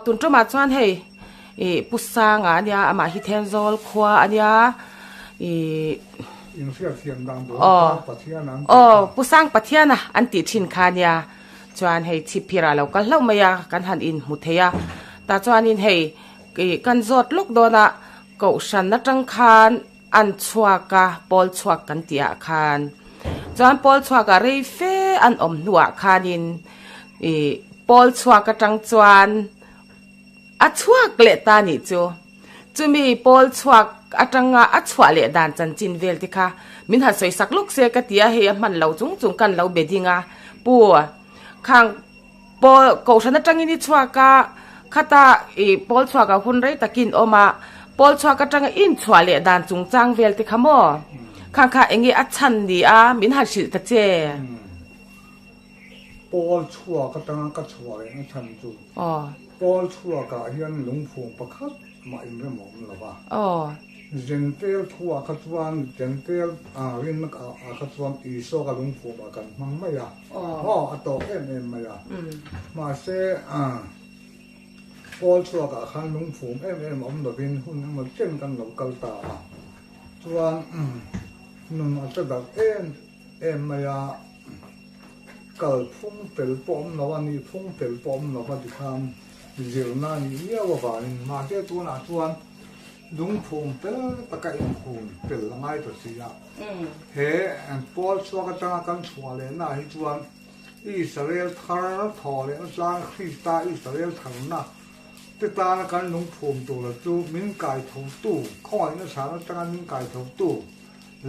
tun tumah chuan hei ih Pu Sanga a nia amah hi Thenzawl khua a nia ih aw aw Pu Sang Pathiana an tih thin kha a nia chuan hei chhip phirah a lo kal hlauh mai a kan han inhmu thei a tah chuanin hei ih kan zawt lawk dawn a kohhran atang khan an chhuak a pawl chhuak kan tih ah khan chuan pawl chhuak ah rei fe an awm hnuah khanin ih pawl chhuak atang chuan a chhuak leh ta nih chu chumi pawl chhuak atanga a chhuah leh dan chanchin vel te kha min han sawi sak lawk se ka ti a hei a hman lo chung chung kan lo be ding a pu khang Pawl kohhran atangin i chhuak a, khata i pawl chhuak ah hun rei takin awm a, pawl chhuak atanga i inchhuah leh dan chungchang vel te kha maw? Khang kha enge a chhan ni a, min han hrilh ta che. Pawl chhuak atanga ka chhuah leh na chhan chu pawl chhuak ah hian lungphung pakhat mah inremawm lo va. Jentail thuah kha chuan Jentail rinna ah kha chuan Isua ka lungphum ah kan hmang mai a, aw a tawk em em mai a. Mahse Paul chhuak ah khan lungphum em em a awm lovin hun emaw chen kan lo kal ta a, chuan nun a che darh em em mai a, kal phung fel pawh awm lo a, nih phung fel pawh awm lo va tikhan zirna a nih miau avangin mahse tunah chuan Lungphum fel taka inphum fel a ngai ta si a. He Paul chhuak atanga kan chhuah lehna ah hi chuan Israel thar thaw lehna tlang Krista Israel tharna te tana kan lungphum tura chu min kaithotu, khawngaihna chhan atanga min kaithotu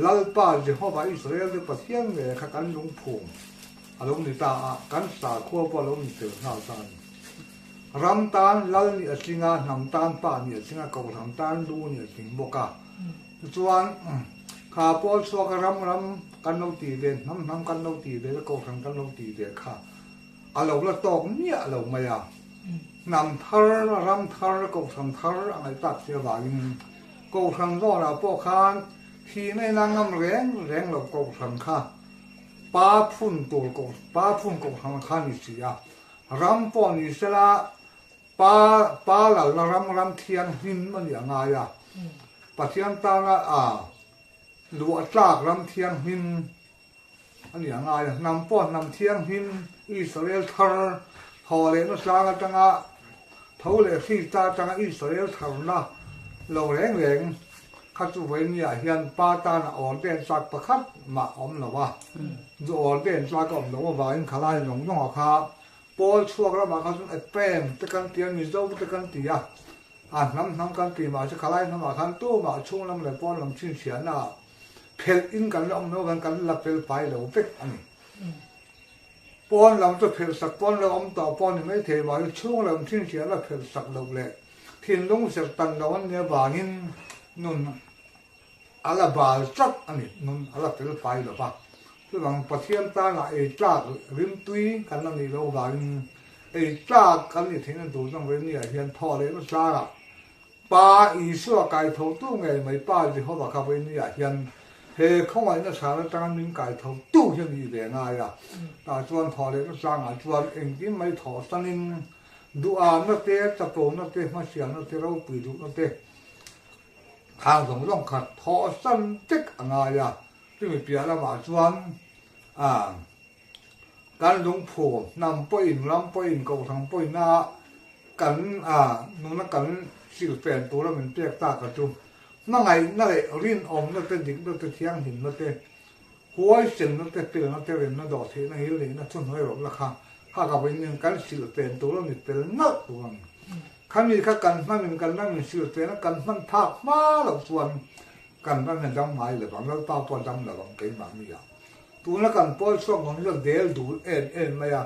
Lalpa Jehova Israel te Pathian ngei kha kan lungphum a lo ni ta a, kan sakhua pawh a lo ni tel nghal ta a ni. Ram tan lal nih a tling a, hnam tan pa nih a tling a, kohhran tan lu nih a tling bawk a. Tichuan, kha pawl chhuaka ram ram kan lo tih ve, hnam hnam kan lo tih ve, kohhran kan lo tih ve kha a lo la tawk miah lo mai a. Hnam thar, ram thar, kohhran thar a ngaih tak si avangin kohhran zawnah pawh khan thihna ina ngam reng reng lo kohhran kha pa phun tur, pa phun kohhran kha a ni si a. Ram pawh ni sela pa pa lalna ram ram thianghlim a nih a ngai a, Pathian tana a luah tlak ram thianghlim a nih a ngai a, hnam pawh hnam thianghlim Israel thar thaw lehna tlang atanga tho leh Krista atanga Israel tharna lo reng reng kha chu vawinia hian pa tana awl ven tlak pakhat mah a awm lo a. Zu awl ven tlak a awm loh avangin khalai zawng zawng ah kha Pawl chhuak ramah kha chuan Ephraim te kan ti a, Mizo te kan ti a, a hnam hnam kan ti mahse khalai hnamah khan tumah chhung lam leh pawn lam chhinchhiahna ah phelh in kan la awm loh avangin kan la fel fai lo vek a ni. Pawn lam chu phelh sak pawn lo awm tawh pawh a ni maithei mahse chhung lam chhinchhiahna phelh sak loh leh thinlung serh tan loh an nih avangin nun a la bal tlat a ni, nun a la fel fai lo va. Chuvang Pathian tana ei tlak rimtui kan la nih loh vangin ei tlak kan nih theihna tur zawng Renia hian thawh lehna tlangah Pa Isua kaithotu ngei mai Pa Jehova kha Renia hian he khawngaihna chhan atanga min kaithotu hi a nih ve ngai a. Tah chuan thawh lehna tlangah chuan engkim mai thawh sanin duhamna te, chapona te, hmasialna te, ropui duhna te, Khang zawng zawng kha thawhsan vek a ngai a, chumi piah lamah chuan kan lungphu hnam pawhin, ram pawhin, kohhran pawhina kan nuna kan silfen tura min pek tak a chu hmangaihna leh rinawmna te, dikna te, thianghlimna te, huaisenna te, felna te, remna, dawhtheihna, ngilneihna, thuhnuairawhna kha kha ka vawiin kan silfen tur a ni fel nalh tur a ni. Khami kha kan hmanin kan ram insilfena kan hman phak hma loh chuan kan ram hi a dam ngai lo vang, Lalpa pawh a dam lo vang keimahni ah. Tuna kan pawl chhuak ngawng hi a del dul em em mai a,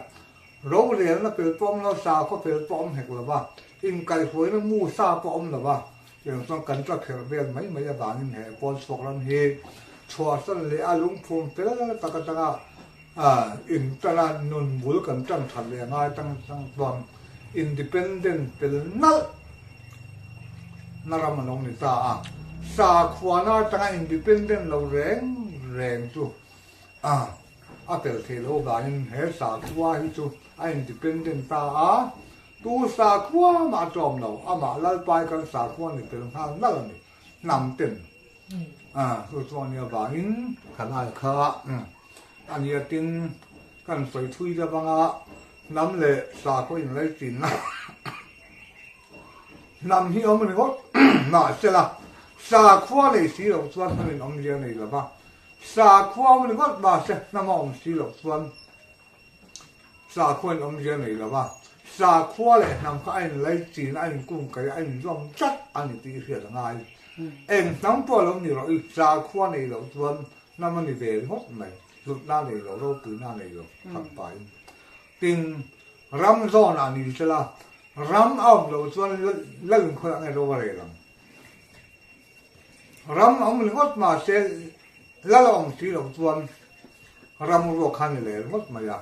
rorelna fel pawh awm lo, sakhaw fel pawh awm hek lo va, inkaihhruaina mu sa pawh awm lo va, tiang chuan kan tla kherh vel mai mai avangin he pawl chhuak ram hi chhuahsan leh a lungphum fel tak atanga Intana nun bul kan tan that leh ngai tang tang chuan independent tel nalh na ram a lo ni ta a. Sakhuana atanga independent lo reng reng chu a tel thei lo vangin he sakhua hi chu a independent ta a. Tu sakhua mah a tlawm lo, amah Lalpai kan sakhua ni tel nghal nalh a ni, hnam ten. Chu chu a nia vangin khalai kha a nia tin kan sawi thui deuh anga hnam leh sakhua inlaichinna hnam hi awm ringawt mahsela sakhua nei si loh chuan hnam in awmzia nei lova, sakhua awm ringawt mahse hnam a awm si loh chuan Sakhua in awmzia nei lo va, sakhua leh hnam kha a inlaichin, a inkungkaih, a inzawm tlat a ni tih i hriat a ngai. Eng hnam pawh lo ni rawh i, sakhua nei loh chuan hnam a ni ve ringawt mai, hlutna a nei lo, ropuina a nei lo, thampa in. Tin, ram zawnah ni sela, ram a awm loh chuan lal inkhawiah nge ro a rel ang? Ram a awm ringawt mahse lal a awm si loh chuan ram ruak kha a ni leh ringawt mai a,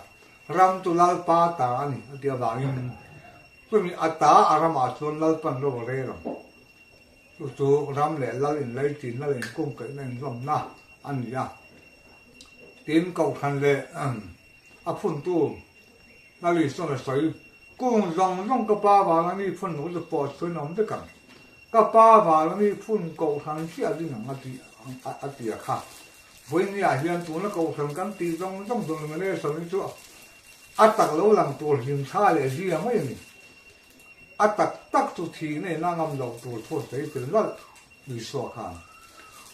ram chu Lalpa ta a ni a tih avangin chumi a ta a ramah chuan Lalpan ro a rel ang. Chu chu ram leh lal inlaichinna leh inkungkaihna inzawmna a ni a. Tin, Kohhran leh a phuntu Lal Isuan a sawi Kung zawng zawng ka pa vang a mi phun lo chu pawh chhuin awm vek ang. Ka pa vang a mi phun kohhran chiah ding ang a ti a ti a kha. Vawinia hian tuna kohhran kan tih zawng zawng denomination hi chu a tak lo lang tur hlimthla leh zia mai a ni. A tak tak chu thihna in a ngam loh tur thu a sawi tel nalh. Isua khan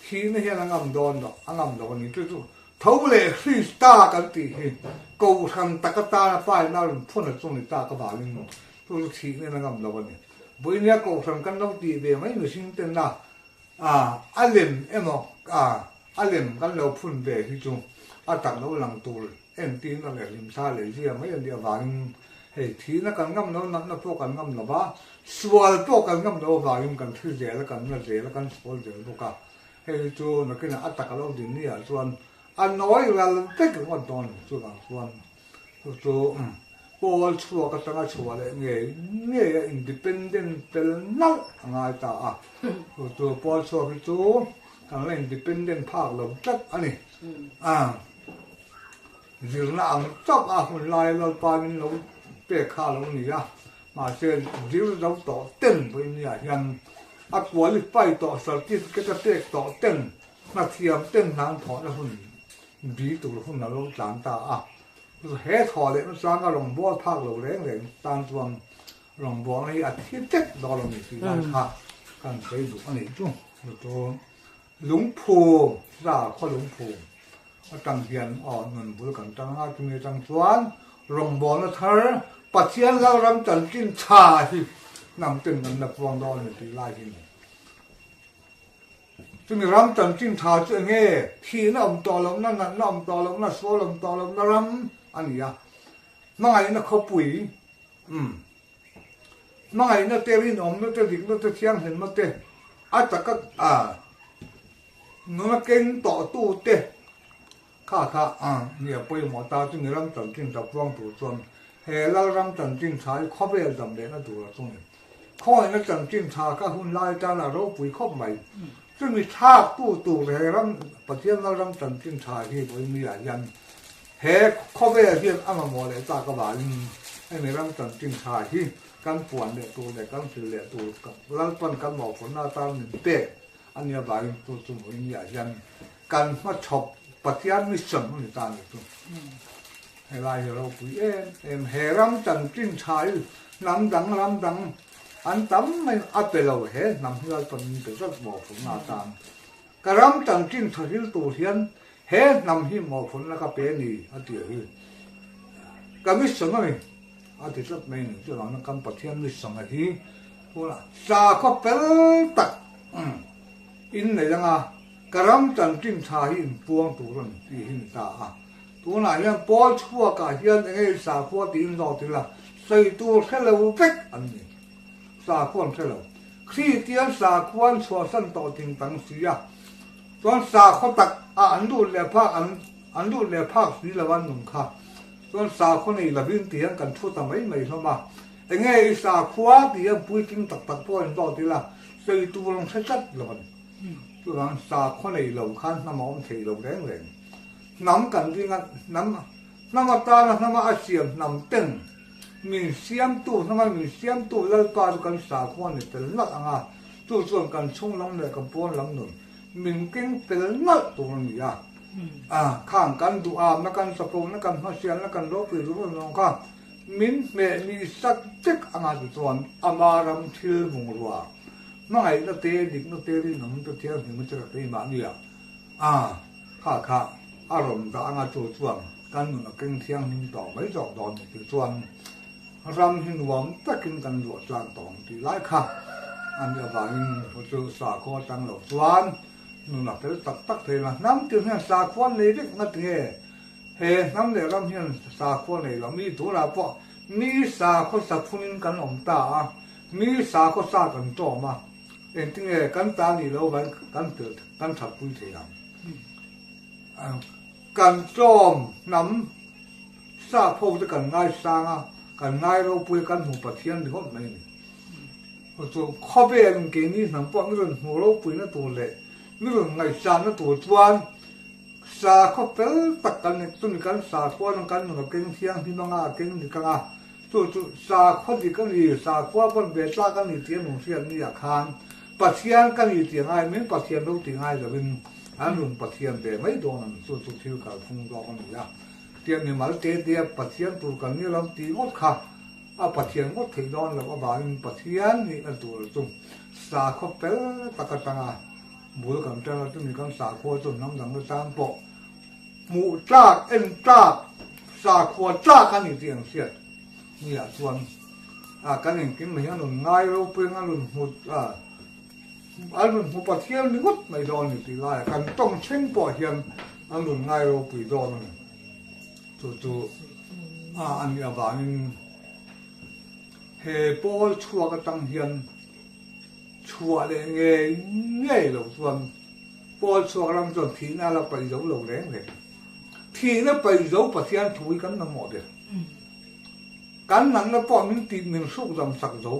thihna hian a ngam dawn lo, a ngam lo a ni. Chu chu tho leh Krista kan tih hi Kohhran tak atana paina rawn phun a chu ni tak avangin chu chu thihna hian a ngam lo a ni. Vawinia Kohhran kan lo tih ve mai mihring tena a lem emaw a lem kan lo phun ve hi chu a tak lo lang tur entirna leh hlimthla leh zia mai a nih avangin hei thihna kan ngam lo, natna pawh kan ngam lo va, sual pawh kan ngam lo avangin kan thi zel a, kan na zel a, kan sual zel bawk a. Hei hi chu nakinah a tak a lo din niah chuan a nawi ral vek ringawt dawn a ni. Chuvang chuan chu chu pawl chhuak atanga chhuah leh ngei ngei a independent fel nalh a ngai ta a. Chu chu pawl chhuak hi chu kan la independent phak lo tlat a ni. Zirna ang chauh a hun lai Lalpa min lo pek kha a lo ni a, mahse zir zo tawh ten vawinia hian a qualify tawh certificate a pek tawh ten hnathiam ten hna an thawhna hun bi tur hun a lo tlan ta a. He thawh leh nachanga rawngbâwl phak lo reng reng tan chuan rawngbâwlna hi a thi vek dawn a ni tih lai kha kan sawi duh a nih chu. Chu lungphum, sakhaw lungphum Atang hian aw nun bul kan tang a, chumi atang chuan rawngbawlna thar Pathian Lalram chanchin tha hi hnam ten kan la puang dawn a ni tih lai hi a ni. Chumi ram chanchin tha chu enge thihna awm tawh lohna, natna awm tawh lohna, sual awm tawh lohna ram a ni a, hmangaihna khawpui umm hmangaihna te, rinawmna te, dikna te, thianghlimna te a taka a Nuna keng tawhtute kha kha mi a pawimawh ta chu mi ram chanchin tha puang tur chuan he Lalram chanchin tha hi khawvel dam lehna tur a chu ni. Khawngaihnna chanchin tha kha hun lai tan a ropui khawp mai. Chumi thlaktu tur he ram Pathian Lalram chanchin tha hi vawiin mi ah hian he khawvel hian a mamawh leh tak avangin hemi ram chanchin tha hi kan puan leh tur leh kan hril leh tur Lalpan kan mawhphurhna atan min pek A nia vangin chu chu Mawini ah hian kan hmachhawp Pathian mission a ni ta a ni chu. Helai hi ropui em em he ram chanchin tha hi hnam dang ram dang an tam mai a pe lo he hnam hi Lalpan min pe zat mawhphurhna atan ka ram chanchin tha hil tur hian he hnam hi mawhphurhna ka pe a ni a ti hi ka mission a ni a ti tlat mai a ni chuvangin kan Pathian mission a hi Tunah sakhaw fel tak in nei anga ka ram chanchin tha hi in puang tur a ni tih hi ni ta a. Tunah hian pawl chhuakah hian eng nge sakhua tiin zawt ila sawi tur hre lo vek an ni. Sakhua an hre lo. Kristian sakhua an chhuahsan tawh ting tang si a, chuan sakhaw tak a an lut leh phak an an lut leh phak si lo an nung kha. Chuan sakhua nei lovin ti hian kan thu ta mai mai hlawm a. Enge i sakhua ti hian puitling tak tak pawh in zawt ila, sawi tur ang hre tlat lo a ni. Chuvang sakhua nei lo khan hnam a awm thei lo reng reng. Hnam kan ring a, hnam hnam atana hnama a siam hnam ten. Min siamtu hnanga min siamtu Lalpa chu kan sakhua ni tel nalh ang a, chu chuan kan chhung lam leh kan pawn lam nun min keng fel nalh tur a ni a. A, khang kan duhamna, kan chapona, kan hmasialna, kan ropui duh reng reng kha min hmeh ni sak vek anga tichuan ama ram thil bungrua hmangaihna te, dikna te, rinawmna te, thianghlimna te ka keimah nia. A, kha kha a rawn dah anga chu chuan kan nun a keng thianghlim tawh mai zawk dawn ni tih chuan ram hi nuam takin kan luah tlang tawh ang tih lai kha a nih avangin chu chu sakhua atang lo chuan nun a fel tak tak thei lo. Hnam tin hian sakhua nei vek nga tinge he hnam leh ram hian sakhua nei lo mi tunah pawh mi sakhua saphunin kan awm ta a, mi sakhua sa kan tawm a. Engtinge kan ta nih loh avangin kan tel kan thatpui thei ang. Kan tlawm hnam sap ho te kan ngaisang a, kan ngai ropui a, kan hmu Pathian ringawt mai a ni. Chu khawvelin keini hnam pawh mi rawn hmu ropuina tur leh mi rawn ngaihsanna tur chuan sakhaw fel tak kan ni, chumi kan sakhua chuan kan nun a keng thianghlim anga a keng dik anga, Chu chu sakhua dik a ni, sakhua pawn ve tlak a ni tih a nung hriat ni ah khan Pathian ka ni tih a ngai, min Pathian lo tih ngai lovin an rawn Pathian ve mai dawn a ni. Chu chu thil kalphung zawk a ni a, tiang mimal te te a Pathian tur kan ni lo tih ngawt kha a Pathian ngawt theih dawn loh avangin Pathian nihna tur chu sakhua fel tak atanga bul kan tan a, chumi kan sakhua chu hnam dang atan pawh Hmuh tlak, en tlak, sakhua tlak a ni tih an hriat ni ah chuan ah kan engkim mai hi a rawn ngai ropui ang a rawn hmu ah an rawn hmu Pathian ringawt mai dawn a ni tih laiah kan tawng thleng pawh hian an rawn ngai ropui dawn a ni. Chu chu ah a nih avangin he pawl chhuak atang hian chhuah leh ngei ngei lo chuan Paul chhuak ram chuan thihna la paih zo lo reng reng. Thihna paih zo Pathian thu hi kan mamawh ber. Kan natna pawh min tih min hruk dam sak zo.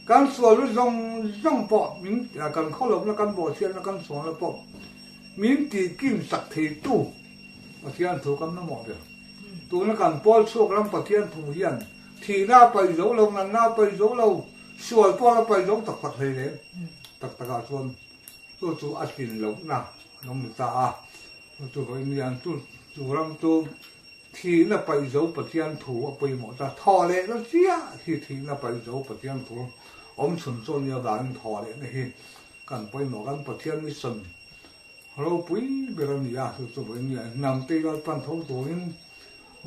Kan sualna zawng zawng pawh min kan khawlawpna kan bawhchhiatna kan sualna pawh min tih kin sak theitu Pathian thu kan mamawh ber. Tuna kan Paul chhuak ram Pathian thu hian thihna a paih zo lo, natna a paih zo lo, sual pawh a la paih zo tak tak hlei reng. Tak takah chuan Chu chu a tlin lohna an awm ta a, chu chu vawiin hian chu chu ram chu thihna paih zo Pathian thu a pawimawh ta. Thawh lehna chiah hi thihna paih zo Pathian thu awm chhun chu a nia avangin thawh lehna hi kan pawimawh kan Pathian mission ropui ber a ni a, chu chu vawiin hian hnam te Lalpan tho turin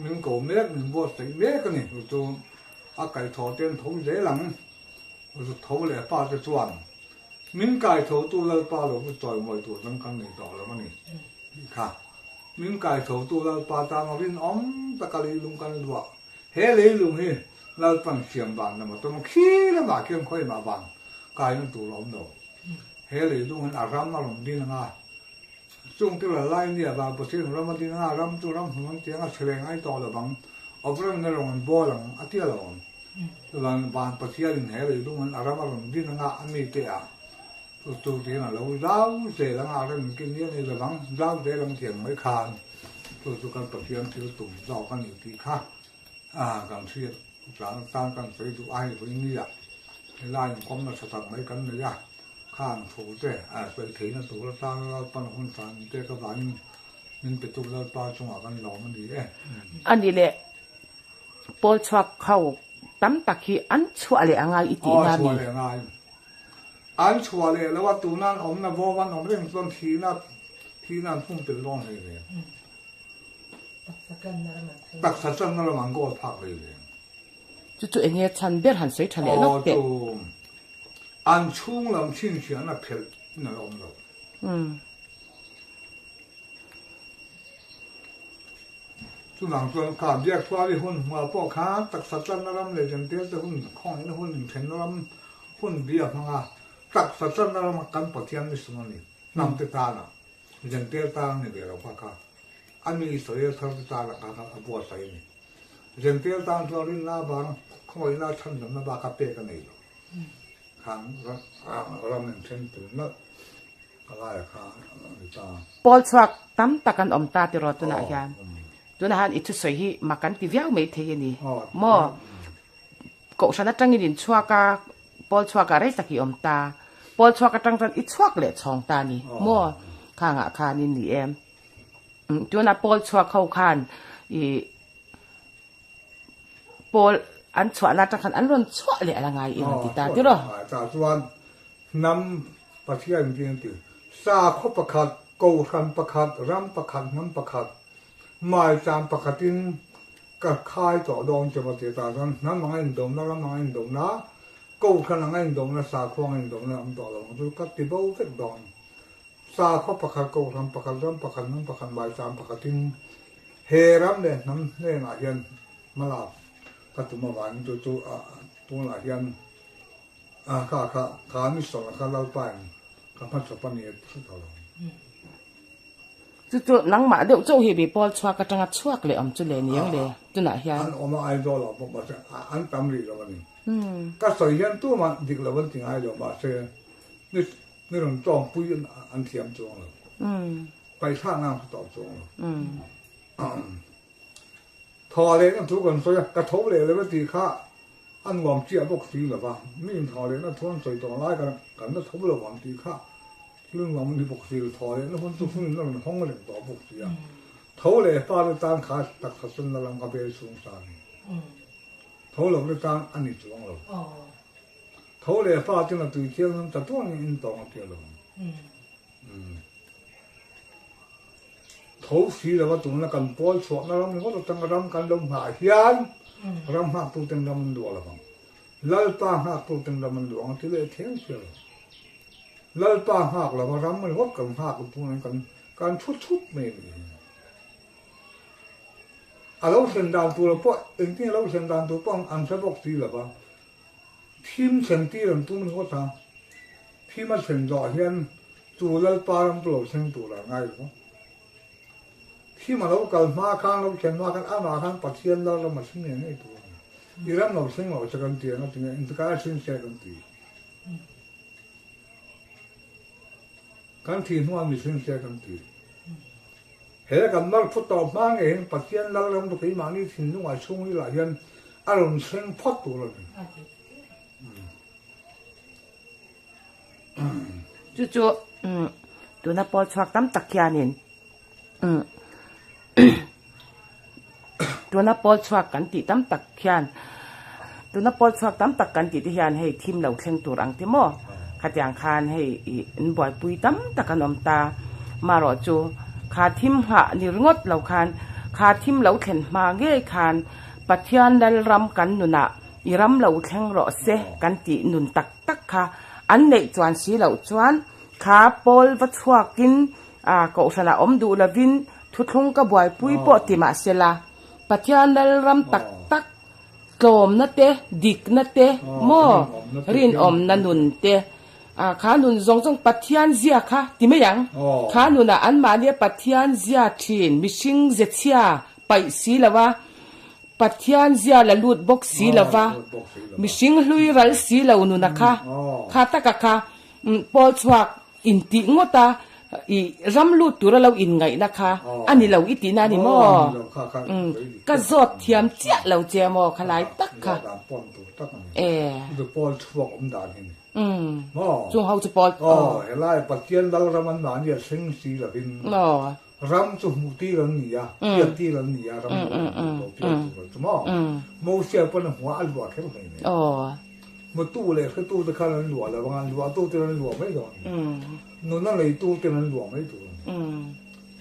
min ko mek min buatsaih mek a ni. Chu chu a kaihthawh te an tho zel ang, chu tho leh pa te chuan Min kaithotu Lalpa lo chu chawimawi tur dang kan nei tawh lo a ni tih kha. Min kaithotu Lalpa tana rinawm taka leilung kan luah. He leilung hi Lalpan siam van lam a tum a, khi lamah khian khawiah van kaina tur a awm lo. He leilung hian a ram a rawn din ang a, chung te la lai nia van Pathian ram a din ang a, ram chu ram hmun an ti ang a, chhe leh ngai tawh lo vang, awp remna rawn an bawl ang a ti a lo ang. Chuan van Pathianin he leilungin a ram a rawn din anga a mite ah chu chu tiin a lo zau zel anga a rem kin nia ni lovang, zau zel ang tiang mai khan chu chu kan Pathian thil tum zawk a ni tih kha kan hriat tlan atan kan sawi duh a hei vawi nia helai inkawmna tha tak mai kan nei a, khang thu te sawi theihna tur atana Lalpan hun tha min pek avangin min pe tu Lalpa chungah kan lawm a ni e. A ni leh. Pawl chhuak ho tam tak hi an chhuah leh a ngai i tih na mi? Aw chhuah leh a ngai. An chhuah leh lo a, tuna an awmna vawm an awm reng chuan thihna thihna an pumpelh dawn hlei ve. Taksa channa ram an goal phak hlei ve. Chu chu enge chhan ber han sawi tha leh lawk teh. Aw chu an chhung lam chhinchhiahna phelh in a la awm lo. Chuvang chuan kha Biakchhuari hun hmuah pawh khan taksa tlanna ram leh Jentail te hun khawngaihna hun inthenna ram hun bi a hmang a, taksa tlanna rama kan Pathian ni sung a ni, hnam te tana Jentail tan a ni ve lo kha kha a mi Israel thar te tana kha kha a buatsaih a ni. Jentail tan chuan rinna avang khawngaihna chhandamna bak a pek a nei lo. Khan ram inthen tel nalh. Pawl chhuak tam tak an awm ta tiraw tunah hian. Tunah hian i thusawi hi mak an ti viau mai thei a ni maw? Kohhran atangin in chhuak a, Pawl chhuakah rei tak i awm ta. Pawl chhuak atang chuan i chhuak leh chhawng ta a ni maw? Khangah khan in ni em? Tuna pawl chhuak ho khan i pawl an chhuahna atang khan an rawn chhuah leh a la ngai em an ti ta tiraw? Tah chuan hnam Pathian in tin a ti. Sakhaw pakhat, kohhran pakhat, ram pakhat, hnam pakhat, maicham pakhatin Ka khai tawh dawn che va ti ta chuan hnam anga indawmna, ram anga indawmna, kohhran anga indawmna, sakhua anga indawmna awm tawh lo ang chu ka ti bo vek dawn. Sakhua pakhat, kohhran pakhat, ram pakhat, hnam pakhat, maicham pakhatin he ram leh hnam hnenah hian hmalak ka tum avangin chu chu tunah hian kha kha kha ni sawrh kha Lalpain ka hmachhawp a ni a ti tawh lo. Chu chu nangmah deuh chauh hi mi pawl chhuak atanga chhuak leh awm chu le ni ang le tunah hian. An awm a Aizawl ah pawh mahse an tam rih lo a ni. Ka sawi hian tumah dik lo an ti ngai lo mahse mi mi rawn tawngpui an thiam chuang lo. Paihthak nang chu tawp chuang lo. Thaw lehna thu kan sawi a, ka tho leh lo a tih kha A nuam chiah bawk si lo va, mi inthaw lehna thu an sawi tawh lai kan kan la tho lo ang tih kha thil nuam a ni bawk si lo. Thaw lehna hun chu hun in a rawn hawng reng tawh bawk si a. Tho leh pa te tan kha taksa chunna lam ka bel chhung sa a ni. Tho lo te tan a ni chuang lo. Tho leh pa ten a tui thianghlim ta tuangin in tawng a tia lo ang. Tho si lova tuna kan pawl chhuahna ram ringawt atanga ram kan lo nghah hian ram nghaktuten ram an luah lovang. Lalpa nghaktuten ram an luah ang ti leh thiang sia lo. Lalpa nghak lova ram ringawt kan nghak tunah kan kan thu thup mai a nih hi. A lo thlen dan tur pawh engtin a lo thlen dan tur pawh an hre bawk si lova thim thlen tir an tum ringawt a. Thim a thlen zawh hian chu Lalpa ram chu lo thleng tur a ngai lo. Thim a lo kal hma khan, lo thlen hma khan amah khan Pathian Lal ram a thleng ngei ngei tur a ni. I ram lo thleng loh che kan ti ang a ti nge, engtikah a thleng se kan ti. Kan thih hnuah mi thleng se kan ti. He kan mar phut tawh hma ngei hian Pathian Lal ram chu keimahni thinlungah chhungrilah hian a rawn thleng phawt tur a ni. Chu chu tuna pawl chhuak tam tak hianin tuna pawl chhuak kan tih tam tak hian tuna pawl chhuak tam tak kan tih te hian hei thim lo thleng tur ang te maw khatiang khan hei ih an buaipui tam tak an awm ta marawh chu kha thim nghah ni ringawt lo khan kha thim lo thlen hma ngei khan Pathian Lalram kan nunah I ram lo thleng rawh se kan tih nun tak tak kha an neih chuan si loh chuan kha Paul va chhuakin Kohhranah awm duh lovin thuthlung ka buaipui pawh ti mah se la, Pathian Lalram tak tak tlawmna te, dikna te, maw rinawmna nun te, kha nun zawng zawng Pathian zia kha ti mai ang. Kha nunah anmahnia Pathian zia thin mihring ze chhia paih si lo a, Pathian zia la lut bawk si lo va, mihring hlui ral si lo nuna kha, kha taka kha Paul chhuak intih ngawt a, i ram lut tura lo inngaihna kha a ni lo i tihna a ni maw? Ka zawt thiam chiah lo che maw khalai tak kha? E. Chung ho chu Paul. Ram chu hmuh tir an ni a, hriat tir an ni a, ram lo an hmuh lo tir tur an chu maw? Mosia pawn a hmuh a, a luah kher mai mai. Hmutu leh hretu te khan an luah lo anga, luahtu ten an luah mai dawn a ni. Nuna neitu ten an luah mai tur a ni.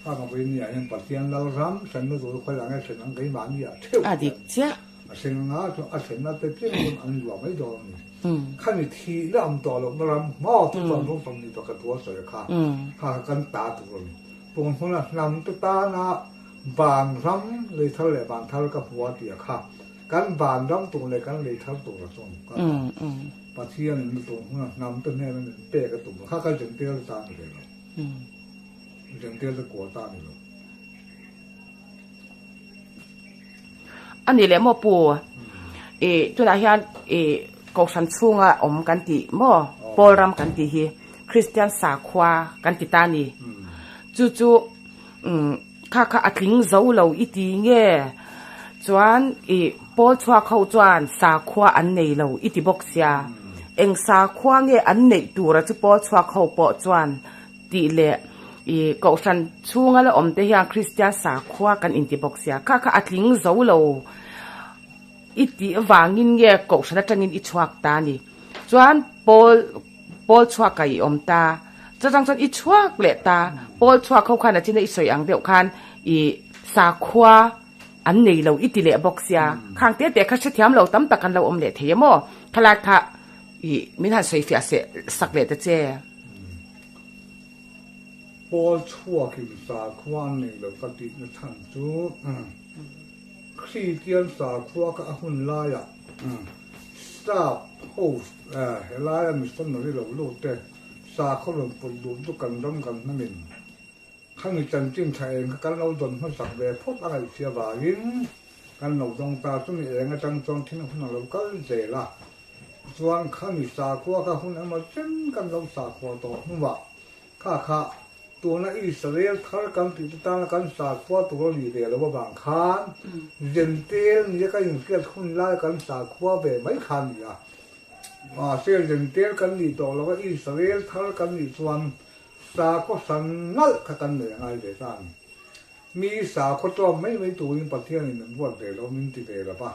Kha ka vawi nia hian Pathian lal ram thlenna tur khawi lah nge thlen ang keimahni ah theuh hian a thleng anga chuan a thlenna te piang chuan an luah mai dawn a ni. Khami thihna awm tawh lohna ram maw chu chuan rawng 21 tua sawi kha kha kan ta tur a ni. Pung hmuna hnam te tana van ram lei thar leh van thar ka hmu a tih a kha kan van ram tur leh kan lei thar tur a chuan ka Pathian in tung hmuna hnam te hnena min pek a tum kha kha Jentail te tan ni ve lo. Jentail te kual ta ni lo. A ni leh maw pu? I tunah hian i Kohhran chhunga awm kan tih maw? Pawl ram kan tih hi Kristian sakhua kan ti ta a ni. Chu chu kha kha a tling zo lo i ti nge? Chuan i. Pawl chhuak ho chuan sakhua an nei lo i ti bawk sia. Eng sakhua nge an neih tura chu pawl chhuak ho pawh chuan tih leh i kohhran chhunga la awm te hian Kristian sakhua kan inti bawk sia. Kha kha a tling zo lo i tih vangin nge kohhran atangin i chhuak ta a ni. Chuan pawl pawl chhuakah i awm ta. Chutang chuan i chhuak leh ta. Pawl chhuak ho khan a china i sawi ang deuh khan i sakhua an nei lo i ti leh bawk sia. Khang te te kha hrethiam lo tam tak an lo awm leh thei em aw? Khalai kha i min han sawi fiah seh sak leh ta che. Pawl chhuakin sakhua an nei lo ka tihna chhan chu Kristian sakhua kha a hun laiah staff ho helaia missionary lo lut te sakhaw rawn put duh chu kan ram kan hnamin Khami chanchin tha eng kha kan lo dawn hmasak ve phawt a ngaihchhia vangin kan lo dawng ta. Chumi eng atang chuan thil hun a lo kal zel a, chuan khami sakhua kha hun emaw chen kan lo sakhua tawh hnuah kha kha tuna Israel thar kan tih te tana kan sakhua tur a ni ve lo avang khan Jentail nia kan inhriat hun lai kan sakhua ve mai kha a ni a. Mahse Jentail kan nih tawh lo a, Israel thar kan nih chuan Sakhaw hran nalh kha kan nei a ngai ve ta a ni. Mi sakhaw tlawm mai mai turin Pathianin min ruat ve lo, min ti ve lo va.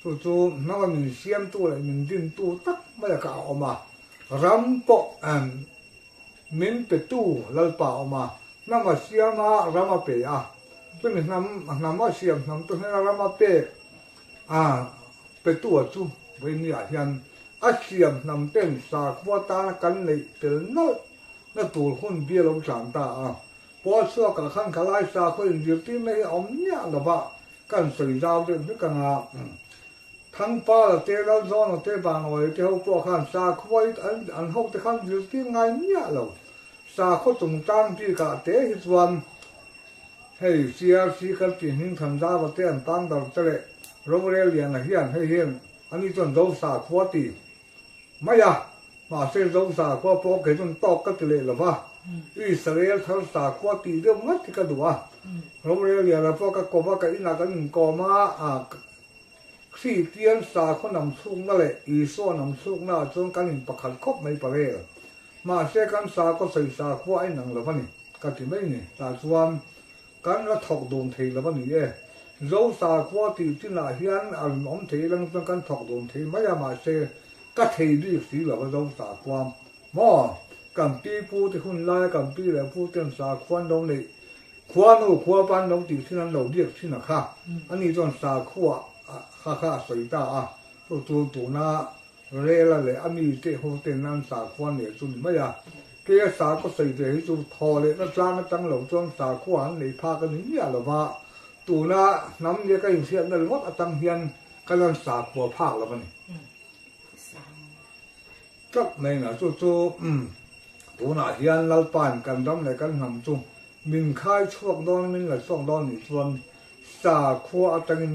Chu chu hnama min siamtu leh min dintu tak maia kha a awm a, ram pawh min petu Lalpa a awm a, hnam a siam a, ram a pe a, chumi hnam hnam a siam hnam te hnena ram a pek a petu-a chu vawinia hian a siam hnam ten sakhua tana kan neih tel nalh na tur hun bi a lo tlan ta a. Pawl chhuakah khan khalai sakhua inzirtirna hi a awm miah lo va, kan sawi zau deuh hnik ang a. Thangpala te, Lalzawna te, Vanawia te ho pawh khan sakhua hi an hote khan zirtir ngai miah lo. Sakhaw chungchang bikah te hi chuan hei CRC kan tih hming Thanzava te an tang dar te leh Rorel Liana hian hei hian ani chuan Zo sakhua ti mai a. Mahse Zo sakhua pawh kei chuan tawk ka ti leh lo va, Israel thar sakhua tih deuh ngat hi ka duh a. Rorel Liana pawh ka kawm a, ka inah kan inkawm a, Kristian sakhua nam chhukna leh Isua nam chhukna ah chuan kan inpakhat khawp mai parel. Mahse kan sakhaw sawi sakhua a inang lo a ni, ka ti mai ni. Tah chuan kan la thawk dun thei lo a ni e. Zo sakhua tih chinah hian a rinawm thei lang chuan kan thawk dun thei mai a, mahse ka thei bik si lo a Zo sakhua maw? Kan pi pu te hun laia kan pi leh pu ten sakhua an lo neih, khuanu khuapa an lo tih thin an lo biak thin a kha, ani chuan sakhua kha kha a sawi ta a, chu chu tuna Rela leh a mite ho ten an sakhua nen chu ni mai a, keia sakhaw sawi ve hi chu thaw lehna tlang atang lo chuan sakhua an nei phak a ni miah lo va, tuna hnam nia ka inhriatna ringawt atang hian ka lan sakhua phak lo a ni. Tlat mai na chu chu tunah hian Lalpain kan ram leh kan hnam chu min khai chhuak dawn min la chhuak dawn nih chuan sakhua atangin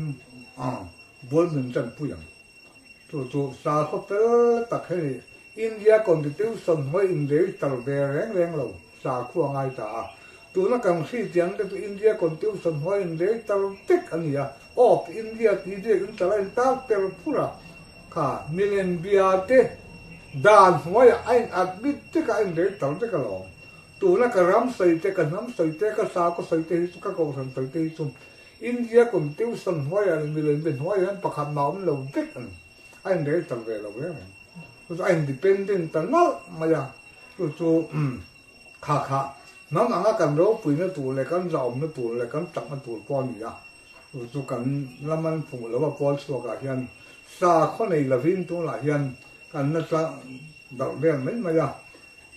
bul min tanpui ang. Chu chu sakhaw fel tak hi ni. India Constitution hnuai inregister ve reng reng lo sakhua a ngai ta a. Tuna kan hriat te chu India Constitution hnuai inregister vek a ni a. Of India tih biak in tala in tar per phur a. Kha milem bia te dan hnuaiah a in admit vek a, a inregister vek alawm. Tuna ka ram sawi te, ka hnam sawi te, ka sakhaw sawi te hi chu, ka kohhran sawi te hi chu India kum tuition hnuaiah leh milem be hnuaiah hian pakhat mah awm lo vek a ni. A inrel tak ve lo reng reng. Chu chu a independent ta nalh mai a, chu chu kha kha hnam anga kan ropuina tur leh kan zahawmna tur leh kan chakna tur pawh a ni a. Chu chu kan lam an hmuh lo a pawl chhuakah hian sakhaw nei lovin tunah hian kan la tlang darh vel mai mai a.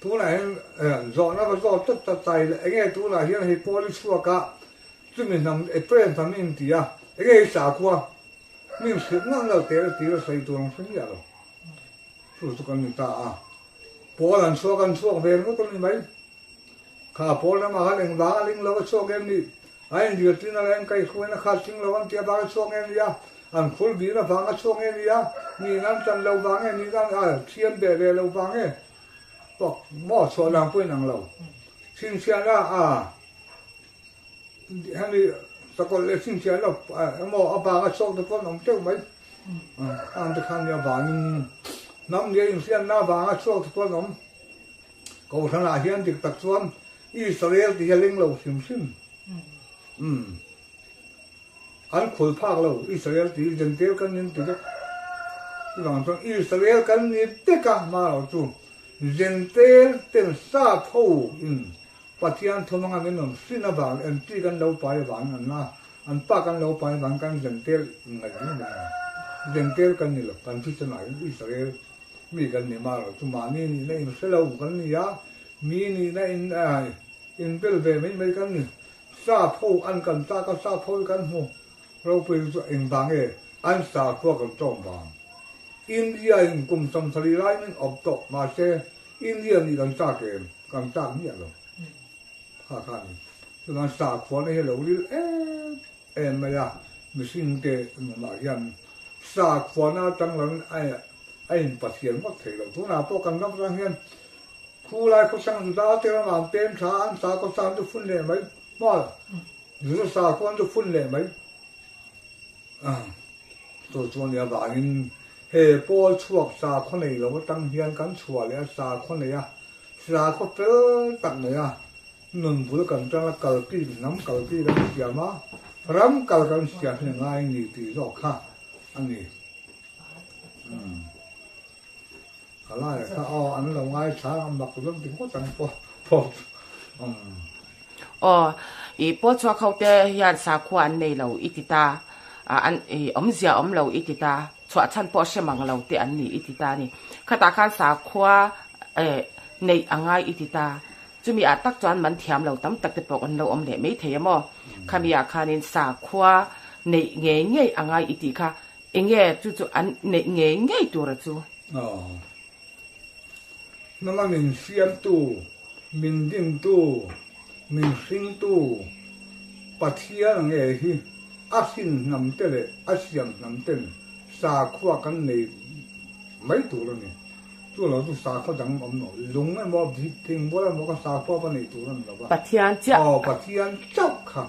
Tunah hian zawhna va zawt tlat ta tai leh enge tunah hian hei pawl i chhuak a, Chumi hnam Ephraim hnam in ti a, enge i sakhua? Mi hrilh ngang lo teh la tir a sawi tur ang hre miah lo. Chu chu kan ni ta a. Pawl an chhuak an chhuak ve ringawt a ni mai. Kha pawl ramah khan engvang a ling lo a chhuak em ni? A inzirtirna leh an kaihhruaina kha a tling lo an tia vang a chhuak nge ni a? An khur bihna vang a chhuak nge ni a? Niin an tan lo vang nge ni a? A thiam beh ve lo vang nge? Pawk maw chhuah lang pawhin ang lo. Chhinchhiahna a. Hemi Sakawlh leh chhinchhiah lo emaw avanga chhuak te pawh an awm teuh mai. Khang te khan nia vangin hnam nia inhriatna avanga chhuak te pawh an awm. Kohhranah hian dik tak chuan Israel tih hi a leng lo hrim hrim. Umm. An khul phak lo Israel tih hi Gentile kan nin ti vek. Chuvang chuan Israel kan ni vek a hma lo chu Gentile ten sap ho in Pathian thum anga min rawn hrin avang leh an chi kan lo pai avangin an la an pa kan lo pai avangin kan Gentile inngaih mai mai a ni. Gentile kan ni lo, kan thisen ah hian Israel mi kan ni mar lo chu mahni nihna in hre lo kan ni a, mi nihna in inbel ve mai mai kan ni. Sap ho an kan chak a, sap ho hi kan hmu ropui chu engvang nge an sakhua kan tawng vang. India in kum 70 lai min awp tawh mahse India nih kan chak em? Kan chak miah lo. Kha kha a ni. Chuan sakhuana hi a lo ril em em mai a, mihringte nunah hian sakhuana atang lo in a in pathian ngawt thei lo. Tunah pawh kan ram atang hian khulai khawchhang Juda te ramah an pem tha a, an sakhaw sang chu phun leh mai. Hmual, Juda sakhua an chu phun leh mai. Chu chu ania vangin he pawl chhuak sakhaw nei lo atang hian kan chhuah leh a sakhaw nei a, sakhaw fel tak nei a, nun bul kan tang a kalpi hnam kalpi kan siam a, ram kal kan siam hi a ngai ni tih zawk kha a ni. Ka lai kha aw an lo ngai thla a mak zawk ti ngawt ang pawh pawh chu umm. Aw i pawl chhuak ho te hian sakhua an nei lo i ti ta a an i awmzia awm lo i ti ta chhuah chhan pawh hre mang lo te an ni i ti ta a ni. Khatah khan sakhua eh neih a ngai i ti ta chumi ah tak chuan man thiam lo tam tak te pawh an lo awm leh mai thei a maw. Khami ah khanin sakhua neih ngei ngei a ngai i tih kha Enge chu chu an neih ngei ngei tura chu? Aw. Nanga min siamtu, min dintu, min hringtu Pathian ange hi a hrin hnam te leh a siam hnam ten sakhua kan nei mai tur a ni. Chu lo chu sakhua dang awm lo. Lung emaw, thingbual emaw kha sakhua va neih tur a ni lo va. Pathian chiah. Aw, Pathian chauh kha.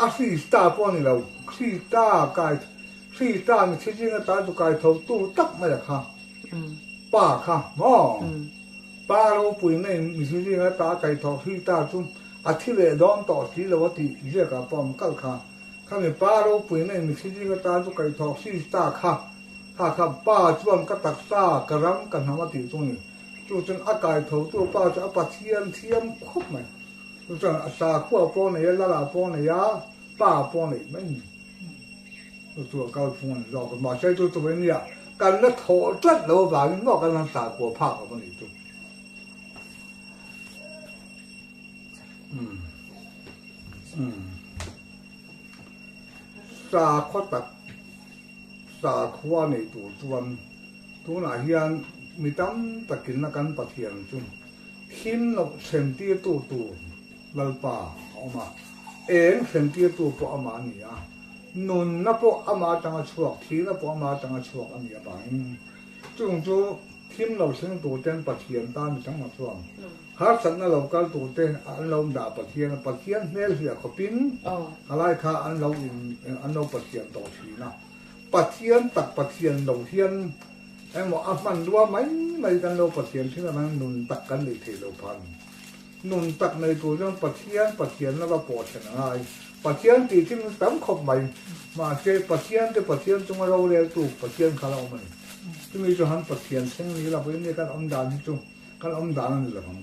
A Krista pawh a ni lo, Krista kai, Krista mi thi zinga ta chu kai tho tu tak mai a kha, Pa kha maw? Pa ropui na in mi thi zinga ta kai tho Krista chu a thi leh dawn tawh si lo a tih ziakah pawh an kal kha. Khami Pa ropui na in mi thi zinga ta chu kai tho Krista kha, kha kha Pa chuan ka taksa, ka ram, ka hnam a tih chu a ni. Chu chuan a kai tho tu Pa chu a Pathian thiam khawp mai. Chuan a sakhua pawh nei a, lala pawh nei a, pa pawh nei mai ni. Chu chu a kal phung a ni zawk a, mahse chu chu mai nia kan la thawh tlat lo avangin maw kan han sakhua phak lo a nih chu. Sakhua tak sakhua nei tur chuan tunah hian mi tam takin a kan Pathian chu Thim loh thlentirtu tur Lalpa a awm a, eng thlentirtu pawh amah a ni a, nunna pawh amah atanga chhuak, thihna pawh amah atanga chhuak a nih avangin chung chu thim lo thleng turten Pathian tan mi tam chuan harsatna lo kal turte an lo dah Pathian a, Pathian hmel hliah khawpin halai kha an lo in an lo Pathian tawh thin a, Pathian tak Pathian lo hian Emaw a hmanrua mai mai kan lo Pathian thin avangin nun tak kan neih theih lo phah a ni. Nun tak nei tur chuan Pathian Pathianna va pawh then a ngai. Pathian tih thin chu tam khawp mai. Mahse Pathian te Pathian chunga roreltu Pathian kha la awm a ni. Chumi chu han Pathian thleng ni la pawhin kan awm dan hi chu kan awm dan a ni lo ang.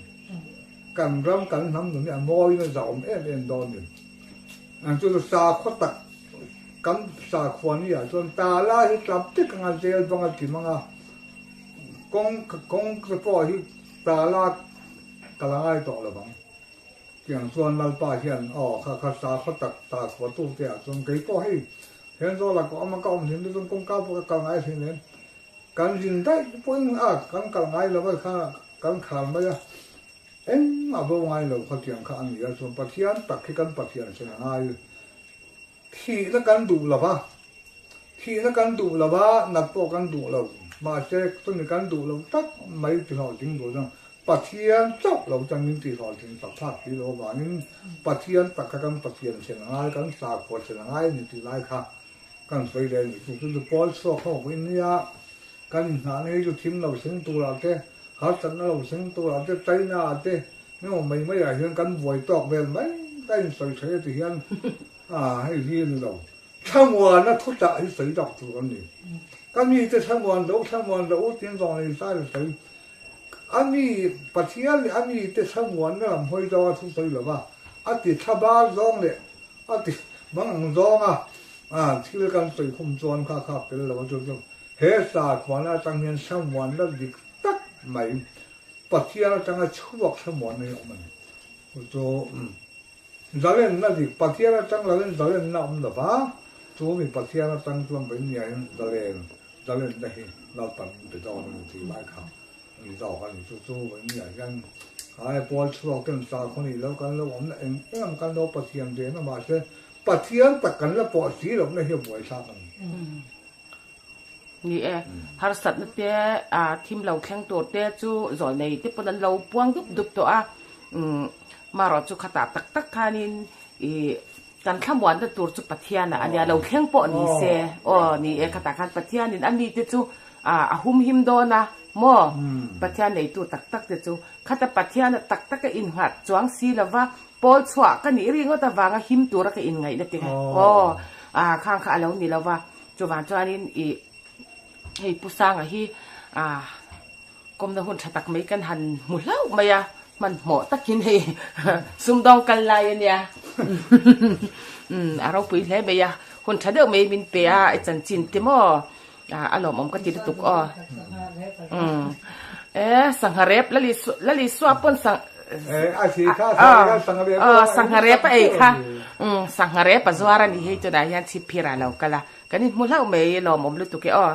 Kan ram kan hnam nun hi a mawiin a zahawm em em dawn a ni. Chu chu sakhaw tak Kan sakhua ni ah chuan tala hi tlap tek anga zel bang a ti mang a, kawng kawng te pawh hi tala ka la ngai tawh lo vang. Tiang chuan Lalpa hian aw kha kha sakhua tak sakhua tu te ah chuan kei pawh hei Thenzawl ah ka awm a ka awm hlim te chuan kawngka pawh ka kal ngai hlim em. Kan zin daih pawhin a kan kal ngai lo a kha kan khar mai a, engmah bo ngai lo kha tiang kha a ni a chuan Pathian tak hi kan Pathian sen a ngai. Thihna kan duh lo va, thihna kan duh lo va, nat pawh kan duh lo. Mahse, chumi kan duh lo tak mai ti hlawhtling duh chuan Pathian chauh lo chuan min tihhlawhtlin tak thlak si lo avangin Pathian tak kha kan Pathian thlen a ngai, kan sakhua thlen a ngai a ni tih lai kha kan sawi leh a ni. Chu chu Paul chhuak ho pawhin nia kan inhnahna hi chu thim lo thleng turah te, harsatna lo thleng turah te, China ah te engemaw mai mai ah hian kan buai tawk vel mai ka insawi thei a ti hian hei hi a ni lo. Thlamuana thuchah hi sawi tak tur a ni. Ka mite thlamuan lo, thlamuan lo u tin zawng leh Israel sawi. A mi, Pathian leh a mite thlamuanna lam hawi zawnga thu sawi lo va, a ti thlabar zawng leh a ti mang ang zawnga thil kan sawi khum chuan kha kha fel lo a chu chu he sakhuana atang hian thlamuanna dik tak mai Pathian atanga chhuak thlamuanna hi a awm a ni. Chu chu. Zalenna dik Pathian atang lovin zalenna awm lo va, chu mi Pathian atang chuan Vawinia-in zalen, zalenna hi Lalpan min pe dawn a ni tih lai kha a ni zawk a ni. Chu chu Vawinia hian ai pawl chhuak ten sakhaw nih loh kan lo awmna eng eng ang kan lo Pathian ve na mahse Pathian tak kan la pawh si lohna hi a buaithlak a ni. Ni e, harsatna te thim lo thleng tur te chu zawlnei te pawn an lo puang dup dup tawh a, marawh chu khatah tak tak khanin ih kan thlamuanna tur chu Pathianah a nia, lo thleng pawh ni se aw ni e khatah khan Pathianin a mite chu a humhim dawn a maw, Pathian neitu tak tak te chu khata Pathiana tak taka innghat chuang si lova Pawl chhuah ka nih ri ngawt avanga him tura ka inngaihna te kha aw ah khang kha a lo ni lo va, chuvang chuanin ih hei Pu Sanga hi ah kawmna hun tha tak mai kan han hmu hlauh mai a, hmanhmawh takin hei sumdawng kal lai a nia umm a ropui hle mai a, hun tha deuh mai min pe a i chanchin te maw ah a lawmawm ka ti lutuk aw umm e sangha rep lali suah pawn sang Sangha rep a ei kha sangha rep a zuar a ni hei tunah hian chhip phir ah lo kal a kan inhmu hlauh mai lawmawm lutuk e aw.